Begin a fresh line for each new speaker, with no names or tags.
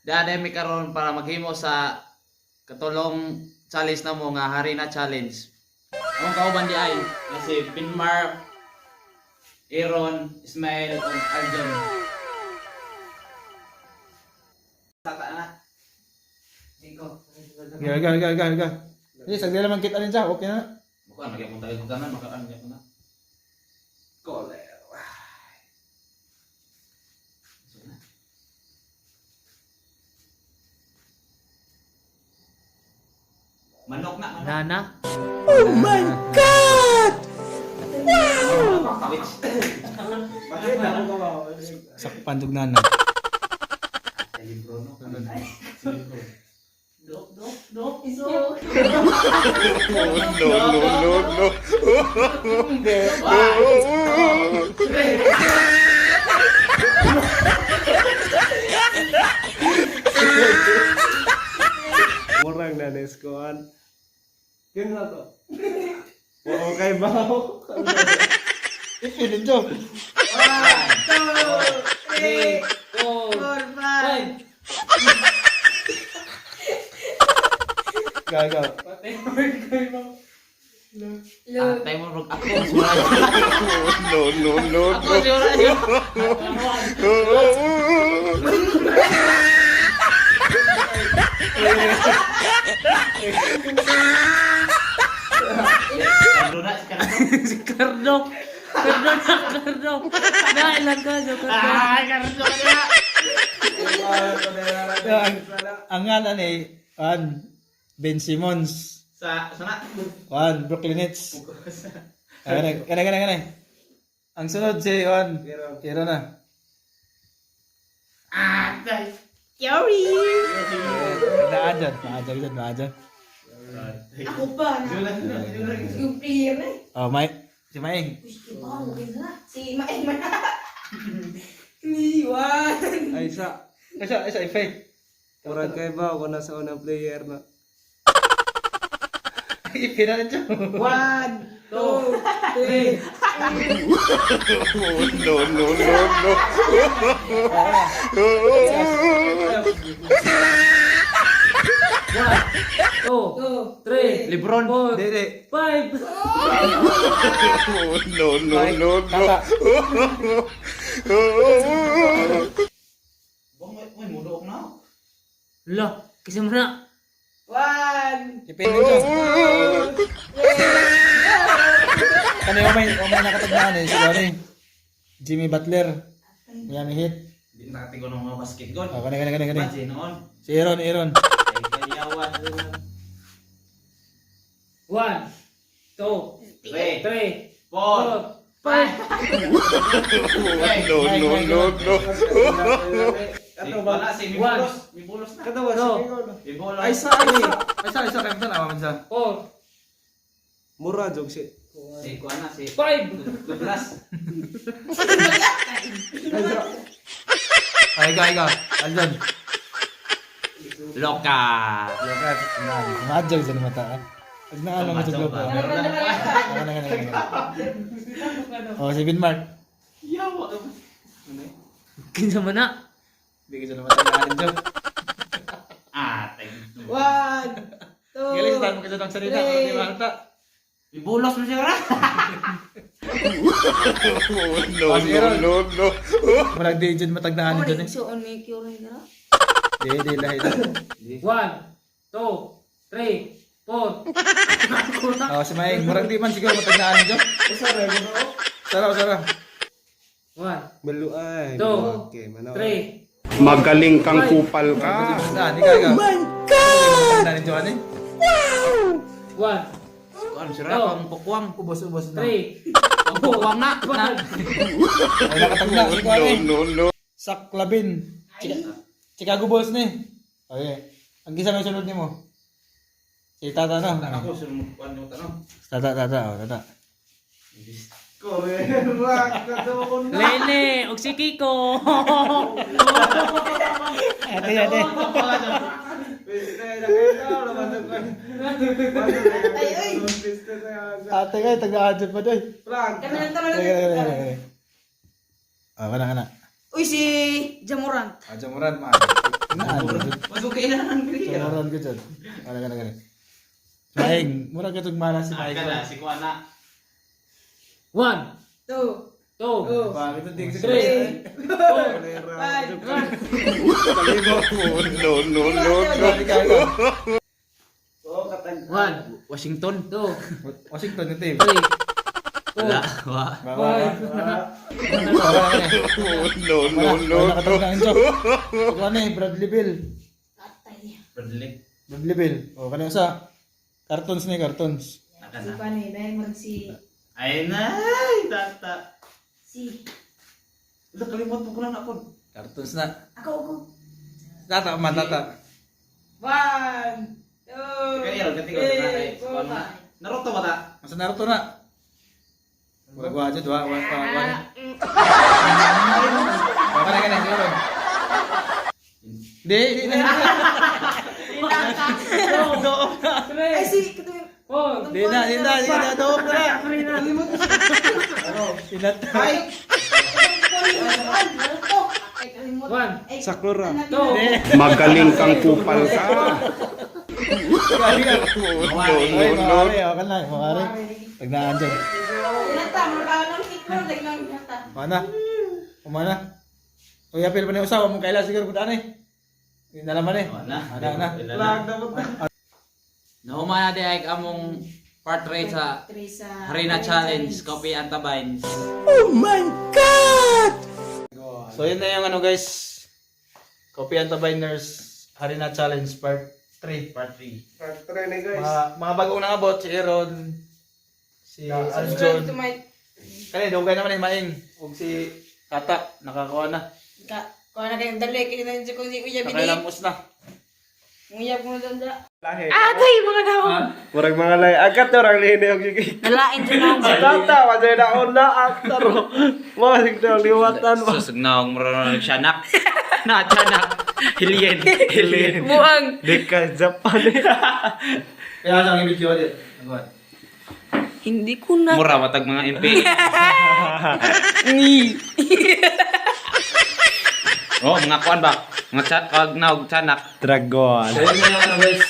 Dada mi karon para maghimo sa katulong challenge na mo nga Harina Challenge. Ang kauban di ay nga si Binmar, Aaron, Ismael, ug Arjun. Tata na. Ikaw.
Ga ga ga ga ga. Hindi, sagdi naman kita rin siya. Okay na.
Bukan magyapon tayo kanan, makaan gyapon na.
Koler.
So na. Manok na, manok.
Nana.
Which?
Sakpan jug nana.
Libro no. Libro.
Dok, dok, dok. Iso.
No, no, no, no.
Murang na neskoan. Yun na to. Oo, kay ba?
Ipilin jo.
3, 4, 5.
Ga ga.
Ah, tayo mo rog ako sura.
No, no, no,
Ako sura.
no.
Cardo na si Cardo.
Si Cardo. Cardo na, Cardo. Na, ilan ka? So, Cardo.
Ah, Cardo ka na.
Ang nga na ni an Ben Simmons.
Sa na.
Wan, Brooklyn Nets. Kani kani kani kani. Ang sunod si Wan. Aaron na.
Ah, tay.
Naa dyan, naa dyan, dyan, naa dyan.
Ako pa na. Yung player na eh.
Oh, May, si Maing.
Uy, oh, okay na. Si Maeng man. Niwan.
Ay, sa.
Isa, isa, ife.
Murang kay ba ako nasa unang player na.
Ife na rin dyan.
1, 2, 3.
No, no, no, no.
Two,
2,
3,
Lebron.
4,
Di, di.
5.
No, no, no, no.
Tata.
Bang, may mudo na.
Lo, kasi mo na.
1.
Ife na dyan. Kani, umay nakatagdaan eh. Si Gani. Jimmy Butler. Miami Heat.
Di na nakatigo ng mga basketball.
Oh, kani, kani, kani, kani.
Imagine noon.
Si Aaron, Aaron.
Ay, kayawan.
1, 2,
3,
3,
4,
4, 5.
No, no, no, no.
Ano ba? Wala si Mibulos. Mibulos na.
Katawa
No.
si Miguel.
Mibulos.
Ay, sa, ay, sa.
Isa, isa, kaya na, maman sa.
4,
Mura, jog si.
Si kuan na si
5.
Douglas.
Ay, ikaw, ikaw. Aljon.
Loka.
Loka, Madjog sa mata. ah. Pag naano mo sa loka.
Meron na.
Ano, ano, ano, ano. Oh, si Bin Mark.
Yawa.
Kinsa mo na.
Hindi ko siya namatandaan dyan.
Ah, thank you.
1, 2,
Galing sa tanong kasi ng salita. Ano di ba?
Mibulos mo siya ra.
No, no, no, no.
Murag di dyan matagdaan dyan eh.
So, on may cure na.
Di, di, lahi na.
1, 2, 3, 4.
Oh, si Maing. Murag di man siguro matagdaan dyan. Sara, sara.
1,
Maluay.
2,
Okay, manaw.
3,
Magaling kang kupal ka.
Matagdaan, ikaw, ikaw. Oh my God! Matagdaan dyan eh.
1,
Kuan sira pang pukwang.
Ubos, ubos na.
3,
Pang pukwang na. Na.
Ay, nakatagda. Si Kuan eh.
No, no, no.
Saklabin. Chicago Bulls ni. Okay. Ang gisa may sunod nimo. Si Tata no.
Ako sir mo kuan mo tanong.
Tata, tata, oh, tata.
Correct. Katawa ko na.
Lele, og si Kiko.
Ate, ate.
Piste na kayo. Labasan ko.
Ay, ay.
Piste na kayo.
Ate kay tagaan dyan pa doy.
Frank.
Kami lang tama
Teka,
lang.
teka, teka, teka. Ah, kana, kana.
Uy, si Ja Morant.
Ah, Ja Morant man. Naan.
Mas okay na ang
Ja Morant ka dyan. Ano ka na gani. Maing, mura ka tug mala si
Ah,
Maing.
kana si kuan na.
1,
2,
2,
Bakit ito ding
3, 4,
5.
Oh, no, no, no, no.
Oo, katang.
1,
Washington.
2,
Washington yung team.
3,
Wala.
4,
Wa.
Ba, ba, ba.
5,
Wala na eh.
Oh, no, no,
Wala,
no,
wala
no.
katong na ang Wala na eh, Bradley Bill.
Atay.
Bradley.
Bradley Bill. O, kanina sa cartons ni cartons.
Naka
Si
na.
Pani, dahil mag si...
Ay na, ay, tata.
Si...
Wala, kalimot mo ko na ako.
Cartons na.
Ako, ako.
Tata, man, tata.
1, 2,
Kaya ron, kati ko na kay
3, 4, 5.
Naruto ba ta?
Masa Naruto na. Wala ko aja, dua, wala pa, wala. Wala na ganun, siguro. Di, di, di.
Ay, si... Katong...
4,
Di na, di na, di na, doon na. Inat.
Ay! Ay, kalimot.
1,
Ay,
Sakura.
2,
Magaling kang kupal ka.
Ay,
Oh, no, no, no.
makari, okay na, makari. Tagnaan dyan.
Inata, mura ng tikman, daglang inata.
Mana? Umana? Uy, apil pa ni usawa mong kaila siguro kung daan eh. Hindi na naman eh.
Wala.
Ana, ana.
Lag dapat na.
Nahuma na di ay among part 3 sa
Three sa
Harina Challenge, Coffee and Tabines.
So yun na yung ano guys. Copy and Tabiners Harina Challenge Part 3.
Part 3.
Part 3 na guys.
Mga bagong nangabot, si Aaron, si
Subscribe
Aljon.
to my...
Kani, dugay naman eh, maing. Ug si Tata, nakakuha na.
Ka, kuha na kayong dali, kaya na kung si Kuya Bini.
Nakailamos na.
Nguyab mo doon da.
Lahi.
Atay, mga daw!
Murag mga lahi. Agad to rang lihin yung gigi.
Nalain dyan ako.
Tata, wajay na una aktor. Mga sigdo liwatan ba.
Susugnaw mo ron siyanak. Na tiyanak. Hilien. Hilien.
Buang!
Dika Japan eh.
Kaya sa ang video din. Nagawa.
Hindi ko na.
Mura matag mga MP.
Ni.
Oh, mga kuan ba? Mga chat kag naog tiyanak.
Dragon.
So yun na yung ano guys.